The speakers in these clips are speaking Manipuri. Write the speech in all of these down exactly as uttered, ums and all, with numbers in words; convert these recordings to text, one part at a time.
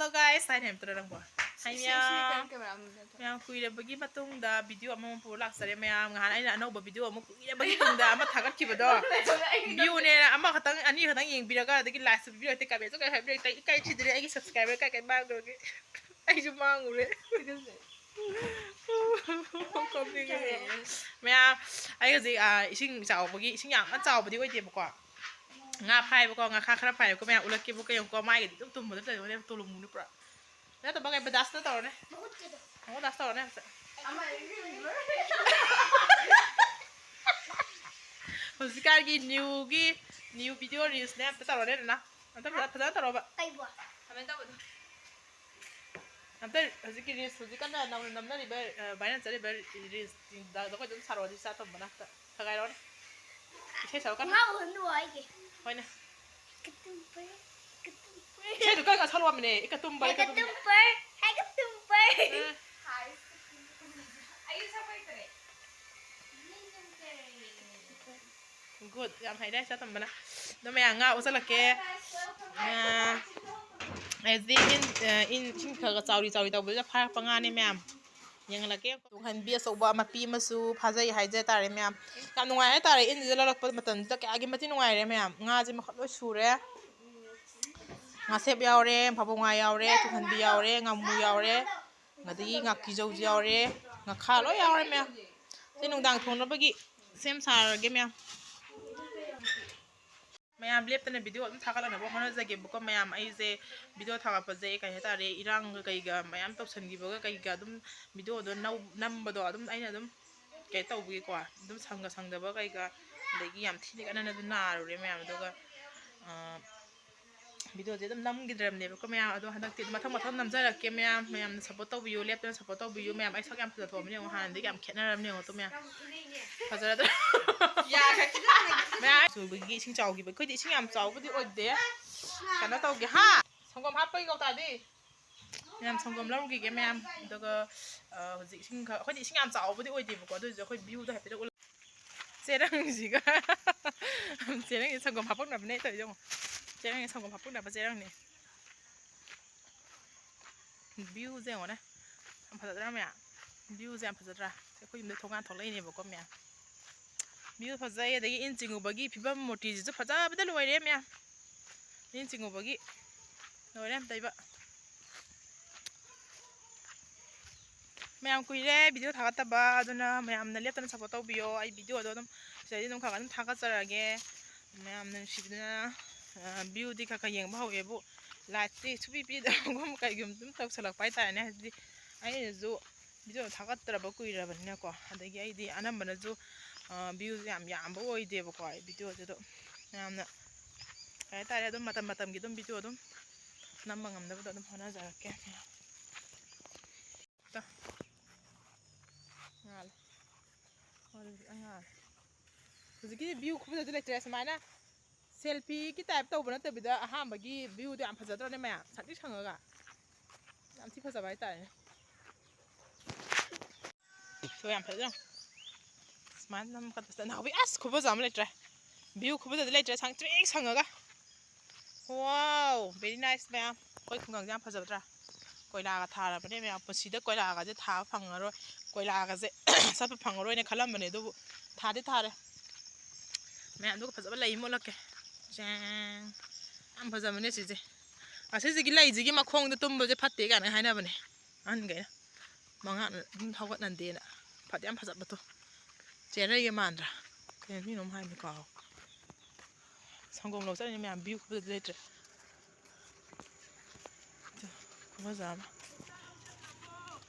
Hello guys, ꯍꯥꯏꯅ ꯍꯥꯏꯝꯇꯔꯣ ꯅꯪꯕꯣ? ꯍꯥꯏ ꯁꯤ, ꯁꯤ, ꯁꯤ ꯃꯌꯥꯝ꯫ ꯀꯩꯅꯣ ꯀꯦꯃꯦꯔꯥ ꯑꯃꯨꯛ ꯅꯠꯇ꯭ꯔꯣ? ꯃꯌꯥꯝ ꯀꯨꯏꯔꯕꯒꯤ ꯃꯇꯨꯡꯗ ꯚꯤꯗꯤꯑꯣ ꯑꯃꯃꯨꯛ ꯄꯨꯔ ꯂꯥꯛꯆꯔꯦ ꯃꯌꯥꯝ꯫ ꯉꯍꯥꯟ ꯑꯩꯅ ꯑꯅꯧꯕ ꯚꯤꯗꯤꯑꯣ ꯑꯃꯨꯛ ꯀꯨꯏꯔꯕꯒꯤ ꯇꯨꯡꯗ ꯑꯃ ꯊꯥꯒꯠꯈꯤꯕꯗꯣ꯫ ꯚ꯭ꯌꯨꯅꯦꯅ ꯑꯃꯈꯛꯇꯪ ꯑꯅꯤꯈꯛꯇꯪ ꯌꯦꯡꯕꯤꯔꯒ ꯑꯗꯒꯤ ꯂꯥꯏꯛꯁꯨ ꯄꯤꯕꯤꯔꯛꯇꯦ, ꯀꯃꯦꯟꯁꯨ ꯀꯩ ꯍꯥꯏꯕꯤꯔꯛꯇꯦ꯫ ꯏꯀꯥꯏ ꯊꯤꯗ꯭ꯔꯦ ꯑꯩꯒꯤ ꯁꯕꯁꯀ꯭ꯔꯥꯏꯕꯔ ꯀꯥꯏ ꯀꯥꯏ ꯃꯥꯡꯈ꯭ꯔꯒꯦ꯫ ꯑꯩꯁꯨ ꯃꯥꯡꯉꯨꯔꯦ꯫ ꯀꯞꯅꯤꯡꯉꯦ꯫ ꯃꯌꯥꯝ ꯑꯩ ꯍꯧꯖꯤꯛ ꯑꯥ, ꯏꯁꯤꯡ ꯆꯥꯎꯕꯒꯤ, ꯏꯁꯤꯡ ꯌꯥꯝ ꯀꯟꯅ ꯆꯥꯎꯕꯗꯤ ꯑꯣꯏꯗꯦꯕꯀꯣ꯫ ꯉꯥ ꯐꯥꯏꯕꯀꯣ, ꯉꯥꯈꯥ ꯈꯔ ꯐꯥꯏꯕꯀꯣ ꯃꯌꯥꯝ꯫ ꯎꯠꯂꯛꯀꯦꯕꯀꯣ, ꯌꯦꯡꯉꯨꯀꯣ꯫ ꯃꯥꯏꯒꯗꯤ ꯑꯗꯨꯝ ꯇꯨꯝꯕꯗ ꯂꯩꯕꯅꯦ꯫ ꯇꯣꯂꯨ ꯃꯨꯅꯤ ꯄꯨꯔꯥ꯫ ꯅꯠꯇꯕ ꯀꯩ ꯕꯗꯥꯁꯇ ꯇꯧꯔꯅꯦ꯫ ꯃꯈꯨꯠꯀꯗꯣ꯫ ꯃꯈꯨꯠ ꯗꯥꯁ ꯇꯧꯔꯅꯦ ꯑꯝꯇ꯫ ꯑꯃ ꯍꯧꯖꯤꯛꯀꯥꯟꯒꯤ ꯅ꯭ꯌꯨꯒꯤ, ꯅ꯭ꯌꯨ ꯚꯤꯗꯤꯑꯣ ꯔꯤꯜꯁꯅꯦ꯫ ꯑꯝꯇ ꯇꯧꯔꯅꯦ ꯅꯅꯥ꯫ ꯑꯝꯇ ꯐꯖ-, ꯐꯖꯅ ꯇꯧꯔꯣꯕ꯫ ꯀꯩꯕꯣ? ꯀꯃꯥꯏꯅ ꯇꯧꯕꯅꯣ? ꯑꯝꯇ ꯍꯧꯖꯤꯛꯀꯤ ꯔꯤꯜꯁ ꯍꯧꯖꯤꯛ ꯀꯟꯅ ꯅꯧꯅ ꯅꯝꯅꯔꯤꯕ, ꯑ, ꯚꯥꯏꯔꯦꯜ ꯆꯠꯂꯤꯕ ꯔꯤꯜꯁ ꯗ ꯑꯩꯈꯣꯏ ꯑꯗꯨꯝ ꯁꯥꯔꯛꯑꯣ ꯑꯗꯨ ꯆꯥ ꯇꯝꯕꯅ ꯑꯝꯇ ꯈꯒꯥꯏꯔꯛꯑꯣꯅꯦ꯫ ꯏꯁꯩ ꯁꯛꯂꯛꯀꯅꯨ꯫ ꯉꯥꯎꯍꯟꯂꯣ ꯑꯩꯒꯤ꯫ ꯍꯣꯏꯅꯦ꯫ ꯀꯇꯨꯝꯕꯔ, ꯀꯇꯨꯝꯕꯔ꯫ ꯏꯁꯩꯗꯣ ꯀꯟꯅ ꯁꯛꯂꯛꯑꯣ ꯍꯥꯏꯕꯅꯦ꯫ ꯏꯀ ꯇꯨꯝꯕꯔ, ꯏꯀ ꯇꯨꯝꯕꯔ꯫ ꯍꯦꯒ ꯇꯨꯝꯕꯔ, ꯍꯦꯒ ꯇꯨꯝꯕꯔ꯫ ꯎꯝ꯫ ꯑꯩ ꯁꯛꯄ ꯍꯩꯇꯔꯦ꯫ ꯒꯨꯗ, ꯌꯥꯝ ꯍꯩꯔꯦ ꯆꯥ ꯇꯝꯕꯅ꯫ ꯑꯗꯣ ꯃꯌꯥꯝ ꯉꯥ ꯑꯣꯠꯁꯜꯂꯛꯀꯦ꯫ ꯑ, ꯑꯩ ꯍꯧꯖꯤꯛ ꯏꯟ, ꯑ, ꯏꯟ, ꯏꯁꯤꯡ ꯈꯔ ꯈꯔ ꯆꯥꯎꯔꯤ ꯆꯥꯎꯔꯤ ꯇꯧꯕꯗꯨꯗ ꯐꯥꯔꯛꯄ ꯉꯥꯅꯦ ꯃꯌꯥꯝ꯫ ꯌꯦꯡꯍꯜꯂꯛꯀꯦ꯫ ꯇꯨꯡꯍꯟꯕꯤ ꯑꯆꯧꯕ ꯃꯄꯤ ꯑꯃꯁꯨ ꯐꯥꯖꯩ ꯍꯥꯏꯖ ꯇꯥꯔꯦ ꯃꯌꯥꯝ꯫ ꯌꯥꯝ ꯅꯨꯡꯉꯥꯏ ꯍꯥꯏ ꯇꯥꯔꯦ, ꯏꯟꯁꯤꯗ ꯂꯧꯔꯛꯄ ꯃꯇꯝꯁꯤꯗ ꯀꯌꯥꯒꯤ ꯃꯇꯤꯛ ꯅꯨꯡꯉꯥꯏꯔꯦ ꯃꯌꯥꯝ꯫ ꯉꯥꯁꯦ ꯃꯈꯜ ꯂꯣꯏ ꯁꯨꯔꯦ꯫ ꯉꯥꯁꯦꯞ ꯌꯥꯎꯔꯦ, ꯐꯥꯕꯧ ꯉꯥ ꯌꯥꯎꯔꯦ, ꯇꯨꯡꯍꯟꯕꯤ ꯌꯥꯎꯔꯦ, ꯉꯥꯃꯨ ꯌꯥꯎꯔꯦ, ꯑꯗꯒꯤ ꯉꯥꯀꯤꯖꯧꯁꯨ ꯌꯥꯎꯔꯦ, ꯉꯥꯈꯥ ꯂꯣꯏ ꯌꯥꯎꯔꯦ ꯃꯌꯥꯝ꯫ ꯁꯤ ꯅꯨꯡꯗꯥꯡ ꯊꯣꯡꯅꯕꯒꯤ ꯁꯦꯝ ꯁꯥꯔꯒꯦ ꯃꯌꯥꯝ꯫ ꯃꯌꯥꯝ ꯂꯦꯞꯇꯅ ꯚꯤꯗꯤꯑꯣ ꯑꯗꯨꯝ ꯊꯥꯒꯠꯂꯛꯅꯕ ꯍꯣꯠꯅꯖꯒꯦꯕꯀꯣ ꯃꯌꯥꯝ꯫ ꯑꯩꯁꯦ ꯚꯤꯗꯤꯑꯣ ꯊꯥꯒꯠꯄꯁꯦ ꯀꯩ ꯍꯥꯏꯇꯥꯔꯦ, ꯏꯔꯥꯡꯒ ꯀꯩꯒ ꯃꯌꯥꯝ ꯇꯧꯁꯟꯈꯤꯕꯒ ꯀꯩꯒ ꯑꯗꯨꯝ ꯚꯤꯗꯤꯑꯣꯗꯣ ꯅꯧ-, ꯅꯝꯕꯗꯣ ꯑꯗꯨꯝ ꯑꯩꯅ ꯑꯗꯨꯝ ꯀꯩꯅꯣ ꯇꯧꯕꯒꯤꯀꯣ, ꯑꯗꯨꯝ ꯁꯪꯒ ꯁꯪꯗꯕ ꯀꯩꯒ, ꯑꯗꯒꯤ ꯌꯥꯝ ꯊꯤꯅ ꯀꯟꯅ ꯑꯗꯨꯝ ꯅꯥꯔꯨꯔꯦ ꯃꯌꯥꯝ꯫ ꯑꯗꯨꯒ, ꯑ, ꯚꯤꯗꯤꯑꯣꯁꯦ ꯑꯗꯨꯝ ꯅꯝꯈꯤꯗ꯭ꯔꯕꯅꯦꯕꯀꯣ ꯃꯌꯥꯝ꯫ ꯑꯗꯣ ꯍꯟꯗꯛꯇꯤ ꯑꯗꯨꯝ ꯃꯊꯪ ꯃꯊꯪ ꯅꯝꯖꯔꯛꯀꯦ ꯃꯌꯥꯝ꯫ ꯃꯌꯥꯝꯅ ꯁꯞꯄꯣꯔꯠ ꯇꯧꯕꯤꯌꯨ, ꯂꯦꯞꯇꯅ ꯁꯞꯄꯣꯔꯠ ꯇꯧꯕꯤꯌꯨ ꯃꯌꯥꯝ꯫ ꯑꯩ ꯁꯛ ꯌꯥꯝ ꯐꯖꯊꯣꯛꯑꯕꯅꯦ ꯌꯦꯡꯉꯣ, ꯍꯥꯟꯅꯗꯒꯤ ꯌꯥꯝ ꯈꯦꯠꯅꯔꯕꯅꯦ ꯌꯦꯡꯉꯣ ꯇꯨ ꯃꯌꯥꯝ꯫ ꯐꯖꯔꯗ꯭ꯔꯥ? ꯌꯥꯔꯦ꯫ ꯃꯌꯥꯝ ꯆꯨꯕꯒꯤ ꯏꯁꯤꯡ ꯆꯥꯎꯈꯤꯕ꯫ ꯑꯩꯈꯣꯏꯗꯤ ꯏꯁꯤꯡ ꯌꯥꯝ ꯆꯥꯎꯕꯗꯤ ꯑꯣꯏꯗꯦ꯫ ꯀꯩꯅꯣ ꯇꯧꯒꯦ ꯍꯥ? ꯁꯪꯒꯣꯝ ꯍꯥꯞꯄꯒꯤ ꯀꯧꯇꯥꯗꯤ? ꯃꯌꯥꯝ ꯁꯪꯒꯣꯝ ꯂꯧꯔꯨꯈꯤꯒꯦ ꯃꯌꯥꯝ꯫ ꯑꯗꯨꯒ, ꯑ, ꯍꯧꯖꯤꯛ ꯏꯁꯤꯡ ꯈꯔ, ꯑꯩꯈꯣꯏꯗꯤ ꯏꯁꯤꯡ ꯌꯥꯝ ꯆꯥꯎꯕꯗꯤ ꯑꯣꯏꯗꯦꯕꯀꯣ, ꯑꯗꯨ ꯑꯣꯏꯔꯁꯨ ꯑꯩꯈꯣꯏ ꯚ꯭ꯌꯨꯗꯣ ꯍꯥꯏꯐꯦꯠ ꯎꯠꯂ-, ꯆꯦꯔꯪꯁꯤꯒ꯫ ꯆꯦꯔꯪꯁꯤ ꯁꯪꯒꯣꯝ ꯍꯥꯞꯄꯛꯅꯕꯅꯦ ꯇꯧꯔꯤꯁꯦ ꯌꯦꯡꯉꯣ꯫ ꯆꯦꯔꯪꯁꯤ ꯁꯪꯒꯣꯝ ꯍꯥꯞꯄꯛꯅꯕ ꯆꯦꯔꯪꯅꯤ꯫ ꯚ꯭ꯌꯨꯁꯦ ꯌꯦꯡꯉꯣꯅꯦ, ꯌꯥꯝ ꯐꯖꯗ꯭ꯔꯥ ꯃꯌꯥꯝ? ꯚ꯭ꯌꯨꯁꯦ ꯌꯥꯝ ꯐꯖꯗ꯭ꯔꯥ? ꯑꯩꯈꯣꯏ ꯌꯨꯝꯗ ꯊꯣꯡꯒꯥꯟ ꯊꯣꯛꯂꯛꯏꯅꯦꯕꯀꯣ ꯃꯌꯥꯝ꯫ ꯚ꯭ꯌꯨ ꯐꯖꯩ, ꯑꯗꯒꯤ ꯏꯟ ꯆꯤꯡꯉꯨꯕꯒꯤ ꯐꯤꯕꯝ ꯃꯨꯔꯇꯤꯁꯤꯁꯨ ꯐꯖꯕꯗ ꯂꯣꯏꯔꯦ ꯃꯌꯥꯝ꯫ ꯏꯟ ꯆꯤꯡꯉꯨꯕꯒꯤ ꯂꯣꯏꯔꯦ ꯑꯝꯇ ꯏꯕ꯫ ꯃꯌꯥꯝ ꯀꯨꯏꯔꯦ ꯚꯤꯗꯤꯑꯣ ꯊꯥꯒꯠꯇꯕ, ꯑꯗꯨꯅ ꯃꯌꯥꯝꯅ ꯂꯦꯞꯇꯅ ꯁꯞꯄꯣꯔꯠ ꯇꯧꯕꯤꯌꯣ꯫ ꯑꯩ ꯚꯤꯗꯤꯑꯣꯗꯣ ꯑꯗꯨꯝ ꯁꯤꯗꯩꯗꯤ ꯑꯗꯨꯝ ꯈꯔ ꯈꯔ ꯑꯗꯨꯝ ꯊꯥꯒꯠꯆꯔꯛꯑꯒꯦ꯫ ꯃꯌꯥꯝꯅ ꯅꯨꯡꯁꯤꯕꯤꯗꯨꯅ, ꯑ, ꯚ꯭ꯌꯨꯗꯤ ꯈꯔ ꯈꯔ ꯌꯦꯡꯕ ꯍꯧꯋꯦꯕꯨ, ꯂꯥꯏꯛꯇꯤ ꯁꯨꯄꯤ ꯄꯤꯗꯕꯒꯨꯝ ꯀꯩꯒꯨꯝ ꯑꯗꯨꯝ ꯇꯧꯁꯜꯂꯛꯄ ꯍꯥꯏꯇꯥꯔꯦꯅꯦ꯫ ꯍꯥꯏꯗꯤ ꯑꯩꯅꯁꯨ ꯚꯤꯗꯤꯑꯣ ꯊꯥꯒꯠꯇ꯭ꯔꯕ ꯀꯨꯏꯔꯕꯅꯤꯅꯀꯣ, ꯑꯗꯒꯤ ꯑꯩꯗꯤ ꯑꯅꯝꯕꯅꯁꯨ, ꯑ, ꯚ꯭ꯌꯨꯁꯦ ꯌꯥꯝ ꯌꯥꯝꯕ ꯑꯣꯏꯗꯦꯕꯀꯣ ꯑꯩ ꯚꯤꯗꯤꯑꯣꯁꯦ꯫ ꯑꯗꯣ ꯃꯌꯥꯝꯅ ꯀꯩ ꯍꯥꯏꯇꯥꯔꯦ, ꯑꯗꯨꯝ ꯃꯇꯝ ꯃꯇꯝꯒꯤ ꯑꯗꯨꯝ ꯚꯤꯗꯤꯑꯣ ꯑꯗꯨꯝ ꯅꯝꯕ ꯉꯝꯅꯕꯗꯣ ꯑꯗꯨꯝ ꯍꯣꯠꯅꯖꯔꯛꯀꯦ꯫ ꯇ꯫ ꯉꯥꯜꯂꯦ꯫ ꯍꯧꯖꯤꯛ ꯈꯤꯇꯪ ꯉꯥꯜꯂꯦ꯫ ꯍꯧꯖꯤꯛꯀꯤ ꯚ꯭ꯌꯨ ꯈꯨꯐꯖꯗꯤ ꯂꯩꯇ꯭ꯔꯦ꯫ ꯁꯨꯃꯥꯏꯅ ꯁꯦꯜꯐꯤꯒꯤ ꯇꯥꯏꯞ ꯇꯧꯕ ꯅꯠꯇꯕꯤꯗ ꯑꯍꯥꯟꯕꯒꯤ ꯚ꯭ꯌꯨꯗꯣ ꯌꯥꯝ ꯐꯖꯗ꯭ꯔꯣꯅꯦ ꯃꯌꯥꯝ? ꯁꯪꯇ꯭ꯔꯤꯛ ꯁꯪꯉꯒ꯫ ꯌꯥꯝ ꯊꯤ ꯐꯖꯕ ꯍꯥꯏꯇꯥꯔꯦꯅꯦ꯫ ꯁꯣ ꯌꯥꯝ ꯐꯖꯅ꯫ ꯁꯨꯃꯥꯏꯅ ꯅꯝ ꯀꯠꯄꯁꯤꯗ ꯅꯥꯎꯕꯤ ꯑꯁ ꯈꯨꯐꯖ ꯑꯃ ꯂꯩꯇ꯭ꯔꯦ꯫ ꯚ꯭ꯌꯨ ꯈꯨꯐꯖꯗꯤ ꯂꯩꯇ꯭ꯔꯦ, ꯁꯪꯇ꯭ꯔꯤꯛ ꯁꯪꯉꯒ꯫ Wow, very nice ꯃꯌꯥꯝ꯫ ꯑꯩꯈꯣꯏ ꯈꯨꯡꯒꯪꯁꯦ ꯌꯥꯝ ꯐꯖꯕꯗ꯭ꯔꯥ? ꯀꯣꯏꯂꯥꯒ ꯊꯥꯔꯕꯅꯦ ꯃꯌꯥꯝ꯫ ꯄꯨꯟꯁꯤꯗ ꯀꯣꯏꯂꯥꯒꯁꯦ ꯊꯥꯕ ꯐꯪꯉꯔꯣꯏ, ꯀꯣꯏꯂꯥꯒꯁꯦ ꯆꯠꯄ ꯐꯪꯉꯔꯣꯏꯅ ꯈꯜꯂꯝꯕꯅꯦ, ꯑꯗꯨꯕꯨ ꯊꯥꯗꯤ ꯊꯥꯔꯦ꯫ ꯃꯌꯥꯝ ꯑꯗꯨꯒ ꯐꯖꯕ ꯂꯩ ꯑꯃ ꯎꯠꯂꯛꯀꯦ꯫ ꯖꯦꯡ꯫ ꯌꯥꯝ ꯐꯖꯕꯅꯦ ꯁꯤꯁꯦ꯫ ꯑꯁꯤꯁꯤꯒꯤ ꯂꯩꯁꯤꯒꯤ ꯃꯈꯣꯡꯗ ꯇꯨꯝꯕꯁꯦ ꯐꯠꯇꯦ ꯀꯥꯏꯅ ꯍꯥꯏꯅꯕꯅꯦ ꯑꯍꯟꯈꯩꯅ꯫ ꯃꯉꯥ ꯑꯗꯨꯝ ꯍꯧꯒꯠꯅꯟꯗꯦꯅ꯫ ꯐꯗꯤ ꯌꯥꯝ ꯐꯖꯕꯗꯣ꯫ ꯆꯦꯔꯩꯒ ꯃꯥꯟꯗ꯭ꯔꯥ? ꯀꯩꯅꯣ ꯃꯤꯅꯣꯝ ꯍꯥꯏꯕꯅꯤ ꯀꯥꯎ꯫ ꯁꯪꯒꯣꯝ ꯂꯧ ꯆꯠꯂꯤꯅꯦ ꯃꯌꯥꯝ, ꯚ꯭ꯌꯨ ꯈꯨꯐꯖꯗꯤ ꯂꯩꯇ꯭ꯔꯦ꯫ ꯈꯨꯐꯖ ꯑꯃ꯫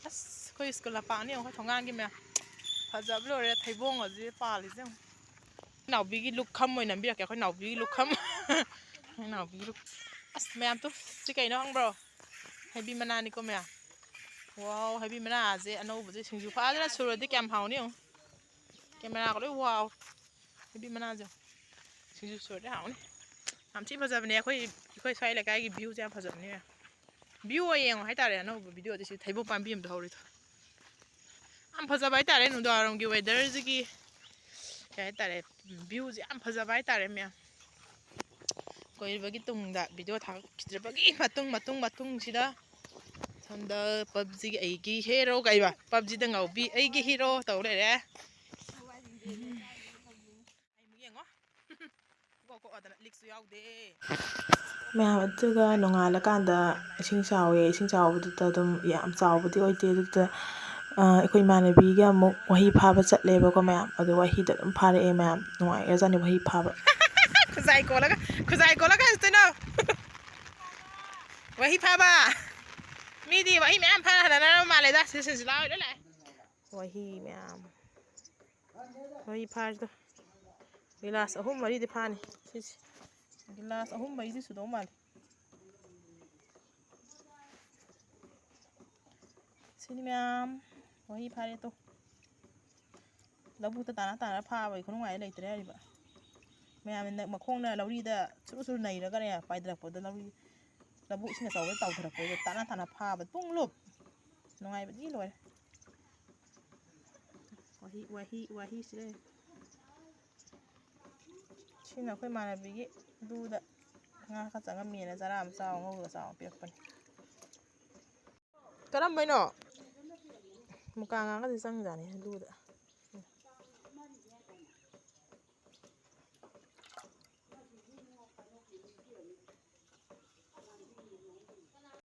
ꯑꯁ, ꯑꯩꯈꯣꯏ ꯁ꯭ꯀꯨꯜ ꯂꯝꯄꯥꯛꯅꯤ ꯌꯦꯡꯉꯣ, ꯑꯩꯈꯣꯏ ꯊꯣꯡꯒꯥꯟꯒꯤ ꯃꯌꯥꯝ꯫ ꯐꯖꯕ ꯂꯣꯏꯔꯦ, ꯊꯩꯕꯣꯡꯒꯁꯦ ꯄꯥꯜꯂꯤꯁꯦ ꯌꯦꯡꯉꯣ꯫ ꯅꯥꯎꯕꯤꯒꯤ ꯂꯨꯈꯝ ꯑꯣꯏꯅ ꯅꯝꯕꯤꯔꯛꯀꯦ, ꯑꯩꯈꯣꯏ ꯅꯥꯎꯕꯤꯒꯤ ꯂꯨꯈꯝ꯫ ꯑꯩꯈꯣꯏ ꯅꯥꯎꯕꯤꯒꯤ ꯂꯨꯛ-, ꯑꯁ, ꯃꯌꯥꯝ ꯇꯨ, ꯁꯤ ꯀꯩꯅꯣ ꯈꯪꯕ꯭ꯔꯣ? ꯍꯩꯕꯤ ꯃꯅꯥꯅꯤꯀꯣ ꯃꯌꯥꯝ꯫ ꯋꯥꯎ, ꯍꯩꯕꯤ ꯃꯅꯥꯁꯦ ꯑꯅꯧꯕꯁꯦ ꯁꯤꯡꯖꯨ ꯐꯖꯅ ꯁꯨꯔꯗꯤ ꯀꯌꯥꯝ ꯍꯥꯎꯅꯤ ꯌꯦꯡꯉꯨ꯫ ꯀꯦꯃꯦꯔꯥꯒ ꯂꯣꯏ ꯋꯥꯎ꯫ ꯍꯩꯕꯤ ꯃꯅꯥꯁꯦ ꯁꯤꯡꯖꯨ ꯁꯨꯔꯗꯤ ꯍꯥꯎꯅꯤ꯫ ꯌꯥꯝ ꯊꯤ ꯐꯖꯕꯅꯦ ꯑꯩꯈꯣꯏ, ꯑꯩꯈꯣꯏ ꯁ꯭ꯋꯥꯏ ꯂꯩꯀꯥꯏꯒꯤ ꯚ꯭ꯌꯨꯁꯦ ꯌꯥꯝ ꯐꯖꯕꯅꯦ꯫ ꯚ꯭ꯌꯨ ꯑꯣꯏ ꯌꯦꯡꯉꯣ ꯍꯥꯏꯇꯥꯔꯦ, ꯑꯅꯧꯕ ꯚꯤꯗꯤꯑꯣꯗꯤ ꯁꯤ ꯊꯩꯕꯣꯡ ꯄꯥꯝꯕꯤ ꯑꯃꯗ ꯍꯧꯔꯤꯗꯣ꯫ ꯌꯥꯝ ꯐꯖꯕ ꯍꯥꯏꯇꯥꯔꯦ, ꯅꯨꯡꯗꯥꯡꯋꯥꯏꯔꯝꯒꯤ ꯋꯦꯗꯔꯁꯤꯒꯤ ꯀꯩ ꯍꯥꯏꯇꯥꯔꯦ, ꯚ꯭ꯌꯨꯁꯦ ꯌꯥꯝ ꯐꯖꯕ ꯍꯥꯏꯇꯥꯔꯦ ꯃꯌꯥꯝ꯫ ꯀꯣꯏꯕꯒꯤ ꯇꯨꯡꯗ ꯚꯤꯗꯤꯑꯣ ꯊꯥꯒꯠꯈꯤꯗ꯭ꯔꯕꯒꯤ ꯃꯇꯨꯡ, ꯃꯇꯨꯡ, ꯃꯇꯨꯡꯁꯤꯗ ꯁꯣꯝꯗ ꯄꯞꯖꯤꯒꯤ ꯑꯩꯒꯤ ꯍꯦꯔꯣ ꯀꯩꯕ? ꯄꯞꯖꯤꯗ ꯉꯥꯎꯕꯤ ꯑꯩꯒꯤ ꯍꯦꯔꯣ ꯇꯧ ꯂꯩꯔꯦ꯫ ꯑꯩ ꯑꯃꯨꯛ ꯌꯦꯡꯉꯣ꯫ ꯀꯣꯛ ꯀꯣꯛ ꯑꯗꯅ ꯂꯤꯛꯁꯨ ꯌꯥꯎꯗꯦ꯫ ꯃꯌꯥꯝ ꯑꯗꯨꯒ ꯅꯣꯡꯉꯥꯜꯂꯀꯥꯟꯗ ꯏꯁꯤꯡ ꯆꯥꯎꯋꯦ꯫ ꯏꯁꯤꯡ ꯆꯥꯎꯕꯗꯨꯗ ꯑꯗꯨꯝ ꯌꯥꯝ ꯆꯥꯎꯕꯗꯤ ꯑꯣꯏꯗꯦ꯫ ꯑꯗꯨꯗ, ꯑ, ꯑꯩꯈꯣꯏ ꯏꯃꯥꯟꯅꯕꯤꯒ ꯑꯃꯨꯛ ꯋꯥꯍꯤ ꯐꯥꯕ ꯆꯠꯂꯦꯕꯀꯣ ꯃꯌꯥꯝ꯫ ꯑꯗꯨ ꯋꯥꯍꯤꯗ ꯑꯗꯨꯝ ꯐꯥꯔꯛꯑꯦ ꯃꯌꯥꯝ꯫ ꯅꯨꯡꯉꯥꯏꯈ꯭ꯔꯖꯥꯠꯅꯤ ꯋꯥꯍꯤ ꯐꯥꯕ꯫ ꯈꯨꯖꯥꯏ ꯀꯣꯜꯂꯒ, ꯈꯨꯖꯥꯏ ꯀꯣꯜꯂꯒ ꯍꯧꯖꯤꯛꯇꯩꯅꯣ꯫ ꯋꯥꯍꯤ ꯐꯥꯕ꯫ ꯃꯤꯗꯤ ꯋꯥꯍꯤ ꯃꯌꯥꯝ ꯐꯥ ꯍꯜꯂꯛꯅꯔꯕ ꯃꯥꯜꯂꯦꯗ꯫ ꯁꯤ, ꯁꯤ, ꯁꯤ ꯂꯥꯎ, ꯂꯣꯏ ꯂꯥꯛꯑꯦ꯫ ꯋꯥꯍꯤ ꯃꯌꯥꯝ꯫ ꯋꯥꯍꯤ ꯐꯥꯔꯤꯗꯣ꯫ ꯒꯤꯂꯥꯁ ꯑꯍꯨꯝ ꯃꯔꯤꯗꯤ ꯐꯥꯅꯤ꯫ ꯁꯤꯁꯦ꯫ ꯒꯤꯂꯥꯁ ꯑꯍꯨꯝ ꯃꯔꯤꯗꯤ ꯁꯨꯗꯧ ꯃꯥꯜꯂꯦ꯫ ꯁꯤꯅꯤ ꯃꯌꯥꯝ꯫ ꯋꯥꯍꯤ ꯐꯥꯔꯦ ꯇꯣ꯫ ꯂꯧꯕꯨꯛꯇ ꯇꯥꯟꯅ ꯇꯥꯟꯅ ꯐꯥꯕꯒꯤ ꯈꯨꯅꯨꯡꯉꯥꯏ ꯂꯩꯇ꯭ꯔꯦ ꯍꯥꯏꯔꯤꯕ꯫ ꯃꯌꯥꯝꯅ ꯃꯈꯣꯡꯅ ꯂꯧꯔꯤꯗ ꯆꯨꯔꯨ ꯆꯨꯔꯨ ꯅꯩꯔꯒꯅꯦ ꯄꯥꯏꯗꯔꯛꯄꯗ ꯂꯧꯔꯤ, ꯂꯧꯕꯨꯛ ꯏꯁꯤꯡ ꯑꯆꯧꯕꯗ ꯇꯥꯎꯊꯔꯛꯄꯗ ꯇꯥꯟꯅ ꯇꯥꯟꯅ ꯐꯥꯕ ꯄꯨꯡꯂꯨꯞ꯫ ꯅꯨꯡꯉꯥꯏꯕꯗꯤ ꯂꯣꯏꯔꯦ꯫ ꯋꯥꯍꯤ, ꯋꯥꯍꯤ, ꯋꯥꯍꯤꯁꯤꯔꯦ꯫ ꯁꯤꯅ ꯑꯩꯈꯣꯏ ꯏꯃꯥꯟꯅꯕꯤꯒꯤ ꯂꯨꯗ ꯉꯥ ꯈꯔ ꯆꯪꯉꯝꯃꯦꯅ ꯆꯔꯥ ꯑꯃ ꯆꯥꯎ ꯉꯧꯔꯒ ꯆꯥꯎ ꯄꯤꯔꯛꯄꯅꯤ꯫ ꯀꯔꯝꯕꯩꯅꯣ? ꯃꯨꯀꯥ ꯉꯥꯒꯁꯦ ꯆꯪꯖꯥꯠꯅꯤ ꯂꯨꯗ꯫